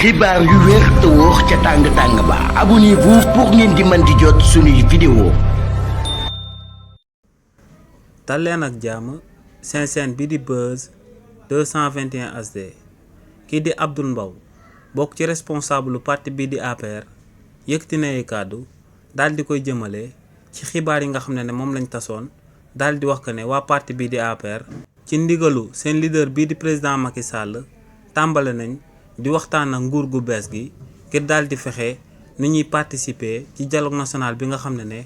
xibaar yu wér te wóor ca tàng ba abonnez-vous pour ngeen di mën di jot suñuy vidéo. dal leen ak jàmm seen chaîne bi di Buzz 221 HD kii di Abdoul Mbow bokk ci responsable parti bi di APR yëkkati na ay kàddu daal di koy jëmale ci xibaar yi nga xam ne moom lañ tasoon daal di wax que ne waa parti bi di APR ci ndigalu seen leader bii di président Macky Sall tàmbale nañ di waxtaan ak nguur gu bees gi ngir daal di fexe ni ñuy participer ci dialogue national bi nga xam ne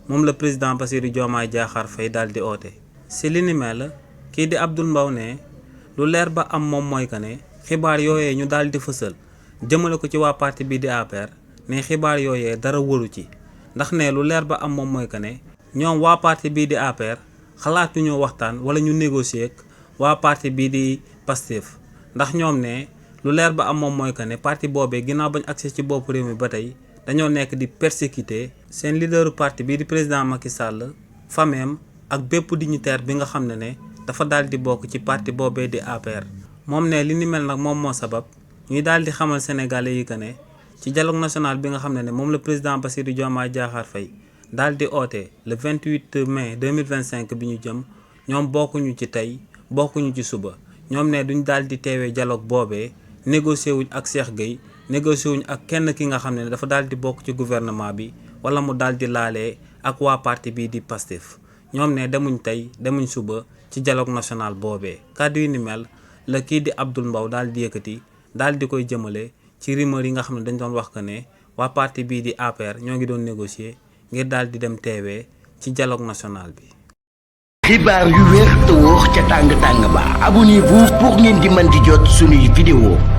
moom la président Bassirou Diomaye Diakhar Faye daal di oote. si li ni mel kii di Abdoul Mbow ne lu leer ba am moom mooy que ne xibaar yooyee ñu daal di fësal jëmale ko ci waa parti bi di APR ne xibaar yooyee dara wëru ci ndax ne lu leer ba am moom mooy que ne ñoom waa parti bii di APR xalaatu ñoo waxtaan wala ñu négocier ak waa parti bii di Pastef ndax ñoom ne lu leer ba am moom mooy que ne parti boobee ginnaaw bañ accès ci bopp réew mi ba tey dañoo nekk di persécuter seen leaderu parti bii di président Macky Sall fameem ak bépp dignitaire bi nga xam ne dafa daal di bokk ci parti boobee di APR. moom ne li ni mel nag moom moo sabab ñuy daal di xamal sénégalais yi que ne ci dialogue national bi nga xam ne moom la président Bassirou Diomaye Diakhar Faye daal di oote le 28 mai 2025 bi ñu jëm ñoom bokkuñu ci tey bokkuñu ci suba ñoom ne duñ daal di teewee dialogue boobee négocier wuñ ak Cheikh Gueye négocier wuñ ak kenn ki nga xam ne dafa daal di bokk ci gouvernement bi wala mu daal di laalee ak waa parti bii di Pastef ñoom ne demuñ tey demuñ suba ci dialogue national boobee kàddu yi ni mel la kii di Abdoul Mbow daal di yëkkati daal di koy jëmale ci rumeur yi nga xam ne dañ doon wax que ne waa parti bii di APR ñoo ngi doon négocier ngir daal di dem teewee ci dialogue national bi. xibaar yu wér te wóor ca tàng ba abonnez-vous pour ngeen di mën di jot suñuy vidéo.